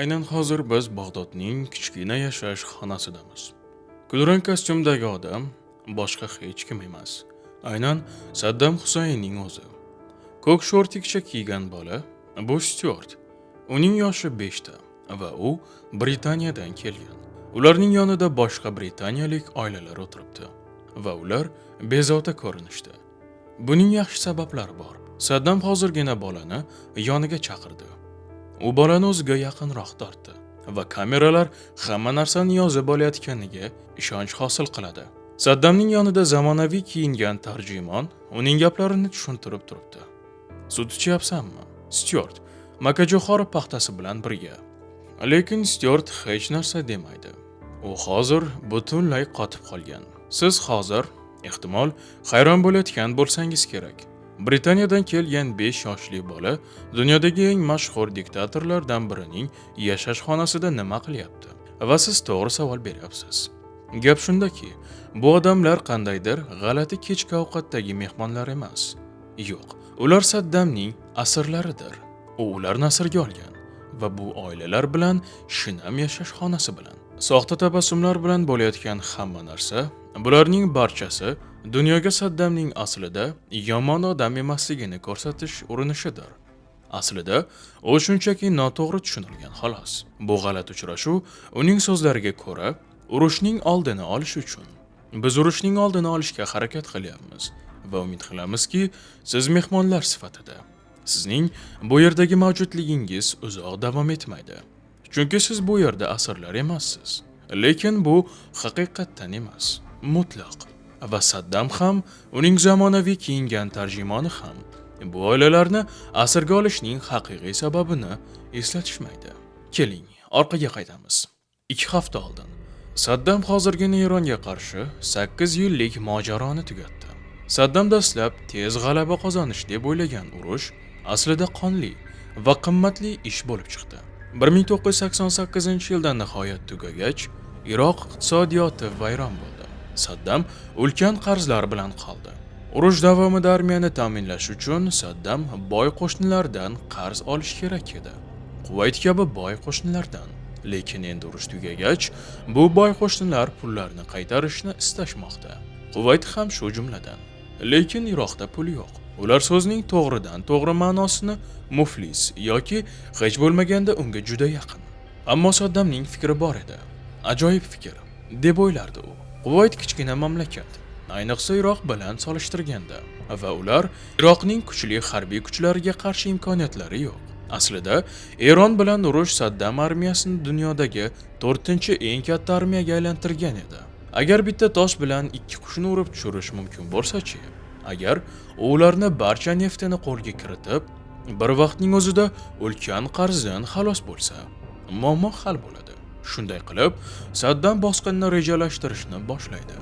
Aynan hozir biz Bag'dodning kichkina yashash xonasidamiz. Kulrang kostyumdagi odam boshqa hech kim emas. Aynan Saddam Husaynning o'zi. Ko'k shortikcha kiygan bola bu Styuart. Uning yoshi 5 ta va u Britaniyadan kelgan. Ularning yonida boshqa britaniyalik oilalar o'tiribdi va ular bezovta ko'rinishda. Buning yaxshi sabablari bor. Saddam hozirgina bolani yoniga chaqirdi. U bolani o'ziga yaqinroq tortdi va kameralar hamma narsani yozib olayotganiga ishonch hosil qiladi. Saddamning yonida zamonaviy kiyingan tarjimon uning gaplarini tushuntirib turibdi. Sut ichyapsanmi? Styuart, makajo'xori paxtasi bilan birga. Lekin Styuart hech narsa demaydi. U hozir butunlay qotib qolgan. Siz hozir ehtimol hayron bo'layotgan bo'lsangiz kerak. Britaniyadan kelgan 5 yoshli bola dunyodagi eng mashhur diktatorlardan birining yashash xonasida nima qilyapti? Va siz to'g'ri savol beryapsiz. Gap shundaki, bu odamlar qandaydir g'alati kechki ovqatdagi mehmonlar emas. Yo'q, ular Saddamning asirlaridir. U ularni asirga olgan va bu oilalar bilan shinam yashash xonasi bilan. Soxta tabassumlar bilan bo'layotgan hamma narsa, bularning barchasi dunyoga Saddamning aslida yomon odam emasligini ko'rsatish urinishidir. Aslida u shunchaki noto'g'ri tushunilgan xolos. Bu g'alati uchrashuv uning so'zlariga ko'ra urushning oldini olish uchun. Biz urushning oldini olishga harakat qilyapmiz va umid qilamizki, siz mehmonlar sifatida sizning bu yerdagi mavjudligingiz uzoq davom etmaydi. Chunki siz bu yerda asirlar emassiz. Lekin bu haqiqatdan emas, mutlaq. Va Saddam ham, uning zamonaviy kiyingan tarjimoni ham bu oilalarni asirga olishning haqiqiy sababini eslatishmaydi. Keling, orqaga qaytamiz. 2 hafta oldin Saddam hozirgina Eronga qarshi 8 yillik mojaroni tugatdi. Saddam dastlab tez g'alaba qozonish deb o'ylagan urush aslida qonli va qimmatli ish bo'lib chiqdi. 1988-yilda nihoyat tugagach, Iroq iqtisodiyoti vayron bo'ldi. Saddam ulkan qarzlar bilan qoldi. Urush davomida armiyani ta'minlash uchun Saddam boy qo'shnilardan qarz olish kerak edi. Quvayt kabi boy qo'shnilardan. Lekin endi urush tugagach, bu boy qo'shnilar pullarni qaytarishni istashmoqda. Quvayt ham shu jumladan. Lekin Iroqda pul yo'q. Ular so'zning to'g'ridan to'g'ri ma'nosini muflis yoki hech bo'lmaganda unga juda yaqin. Ammo Saddamning fikri bor edi. Ajoyib fikr, deb o'ylardi u. Quvayt kichkina mamlakat, ayniqsa Iroq bilan solishtirganda, va ular Iroqning kuchli harbiy kuchlariga qarshi imkoniyatlari yo'q. Aslida Eron bilan urush Saddam armiyasini dunyodagi 4-eng katta armiyaga aylantirgan edi. Agar bitta tosh bilan ikki qushni urib tushirish mumkin bo'lsa-chi? Agar u ularni barcha neftini qo'lga kiritib, bir vaqtning o'zida ulkan qarzdan xalos bo'lsa, muammo hal bo'ladi. Shunday qilib, Saddam bosqinni rejalashtirishni boshlaydi.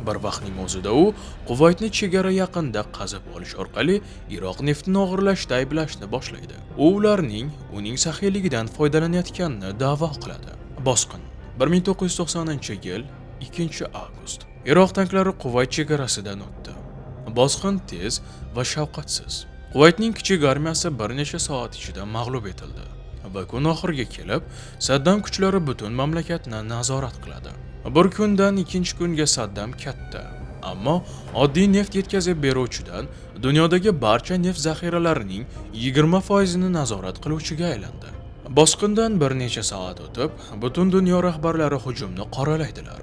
Bir vaqtning o'zida u Quvaytni chegara yaqinida qazib olish orqali Iroq neftini o'g'irlashda ayblashni boshlaydi. U ularning uning saxiyligidan foydalanayotganini da'vo qiladi. Bosqin 1990-yil 2-avgust. Iroq tanklari Quvayt chegarasidan o'tdi. Bosqin tez va shafqatsiz. Quvaytning kichik armiyasi bir necha soat ichida mag'lub etildi va kun oxiriga kelib Saddam kuchlari butun mamlakatni nazorat qiladi. Bir kundan ikkinchi kunga Saddam katta, ammo oddiy neft yetkazib beruvchidan dunyodagi barcha neft zaxiralarining 20%ni nazorat qiluvchiga aylandi. Bosqindan bir necha soat o'tib, butun dunyo rahbarlari hujumni qoralaydilar.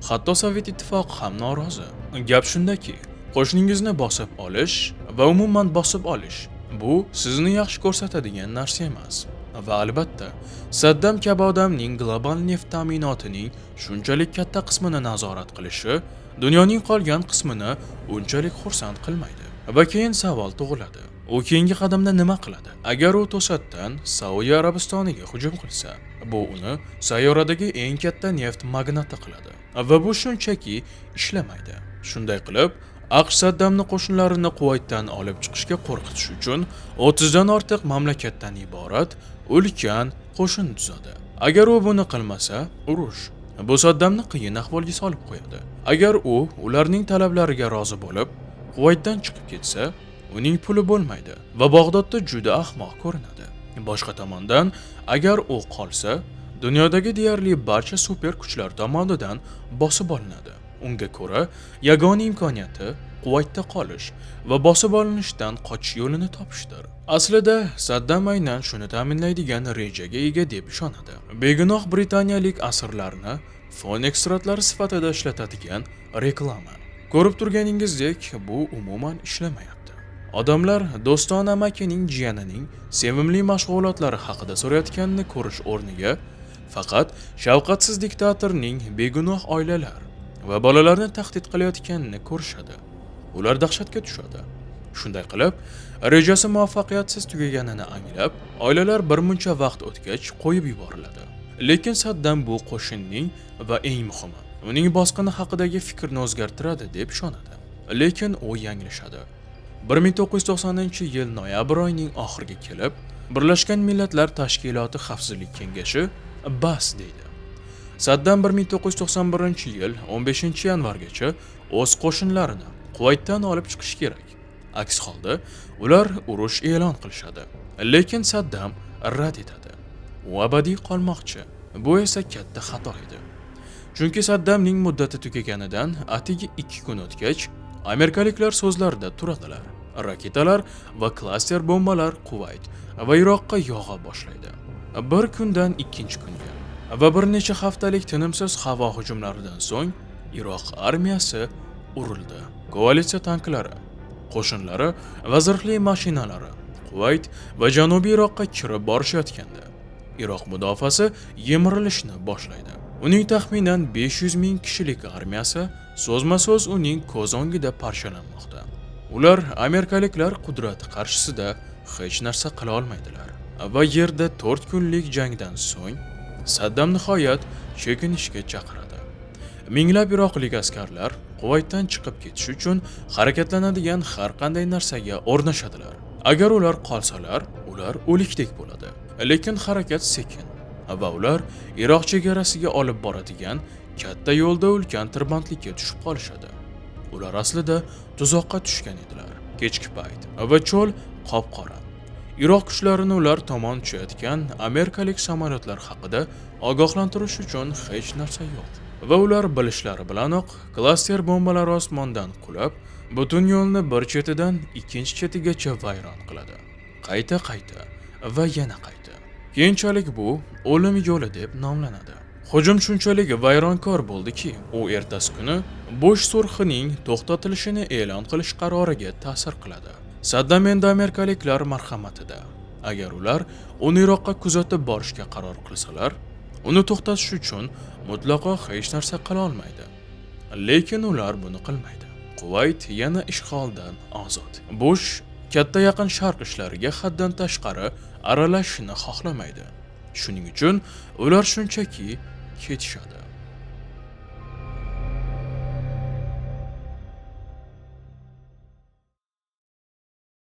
Hatto Sovet Ittifoqi ham norozi. Gap shundaki, qo'shningizni bosib olish va umuman bosib olish bu sizni yaxshi ko'rsatadigan narsa emas. Va albatta, Saddam kabi odamning global neft ta'minotining shunchalik katta qismini nazorat qilishi dunyoning qolgan qismini unchalik xursand qilmaydi. Va keyin savol tug'iladi. U keyingi qadamda nima qiladi? Agar u to'satdan Saudiya Arabistoniga hujum qilsa, bu uni sayyoradagi eng katta neft magnati qiladi. Va bu shunchaki ishlamaydi. Shunday qilib, AQSh Saddamni qo'shinlarini Quvaytdan olib chiqishga qo'rqitish uchun 30 dan ortiq mamlakatdan iborat ulkan qo'shin tuzadi. Agar u buni qilmasa, urush. Bu Saddamni qiyin ahvolga solib qo'yadi. Agar u ularning talablariga rozi bo'lib, Quvaytdan chiqib ketsa, uning puli bo'lmaydi va Bag'dodda juda ahmoq ko'rinadi. Boshqa tomondan, agar u qolsa, dunyodagi deyarli barcha super kuchlar tomonidan bosib olinadi. Unga ko'ra, yagona imkoniyati Quvaytda qolish va bosib olinishdan qochish yo'lini topishdir. Aslida Saddam aynan shuni ta'minlaydigan rejaga ega deb ishonadi. Begunoh britaniyalik asirlarni fon ekstratlari sifatida ishlatadigan reklama. Ko'rib turganingizdek, bu umuman ishlamayapti. Odamlar do'stona amakining jiyanining sevimli mashg'ulotlari haqida so'rayotganini ko'rish o'rniga faqat shafqatsiz diktatorning begunoh oilalar va bolalarni tahdid qilayotganini ko'rishadi. Ular dahshatga tushadi. Shunday qilib, rejasi muvaffaqiyatsiz tugaganini anglab, oilalar bir muncha vaqt o'tgach qo'yib yuboriladi. Lekin Saddam bu qo'shinning va eng muhimi, uning bosqini haqidagi fikrni o'zgartiradi deb ishonadi. Lekin u yanglishadi. 1990-yil noyabr oyining oxiriga kelib, Birlashgan Millatlar Tashkiloti Xavfsizlik Kengashi bas deydi. Saddam 1991-yil 15-yanvargacha o'z qo'shinlarini Quvaytdan olib chiqish kerak. Aks holda ular urush e'lon qilishadi. Lekin Saddam rad etadi. U abadiy qolmoqchi. Bu esa katta xato edi. Chunki Saddamning muddati tugaganidan atigi 2 kun o'tgach, amerikaliklar so'zlarida turadilar. Raketalar va klaster bombalar Quvayt va Iroqqa yog'a boshlaydi. Bir kundan ikkinchi kunga va bir necha haftalik tinimsiz havo hujumlaridan so'ng Iroq armiyasi urildi. Koalitsiya tanklari, qo'shinlari va zirhli mashinalari Quvayt va Janubiy Iroqqa kirib borishayotganda Iroq mudofaasi yemirilishni boshlaydi. Uning taxminan 500 ming kishilik armiyasi so'zma-so'z uning ko'z o'ngida parchalanmoqda. Ular amerikaliklar qudrati qarshisida hech narsa qila olmaydilar. Va yerda 4 kunlik jangdan so'ng Saddam nihoyat chekinishga chaqiradi. Minglab iroqlik askarlar Quvaytdan chiqib ketish uchun harakatlanadigan har qanday narsaga o'rnashadilar. Agar ular qolsalar, ular o'likdek bo'ladi. Lekin harakat sekin va ular Iroq chegarasiga olib boradigan katta yo'lda ulkan tirbandlikka tushib qolishadi. Ular aslida tuzoqqa tushgan edilar. Kechki payt va cho'l qop-qora. Iroq kuchlarini ular tomon uchayotgan amerikalik samolyotlar haqida ogohlantirish uchun hech narsa yo'q. Va ular bilishlari bilanoq klaster bombalari osmondan qulab, butun yo'lni bir chetidan ikkinchi chetigacha vayron qiladi. Qayta-qayta va yana qayta. Keyinchalik bu o'lim yo'li deb nomlanadi. Hujum shunchalik vayronkor bo'ldiki, u ertasi kuni Bush sulhining to'xtatilishini e'lon qilish qaroriga ta'sir qiladi. Saddam endi amerikaliklar marhamatida. Agar ular uni Iroqqa kuzatib borishga qaror qilsalar, uni to'xtatish uchun mutlaqo hech narsa qila olmaydi. Lekin ular buni qilmaydi. Quvayt yana ishg'oldan ozod. Bush katta Yaqin Sharq ishlariga haddan tashqari aralashishni xohlamaydi. Shuning uchun ular shunchaki ketishadi.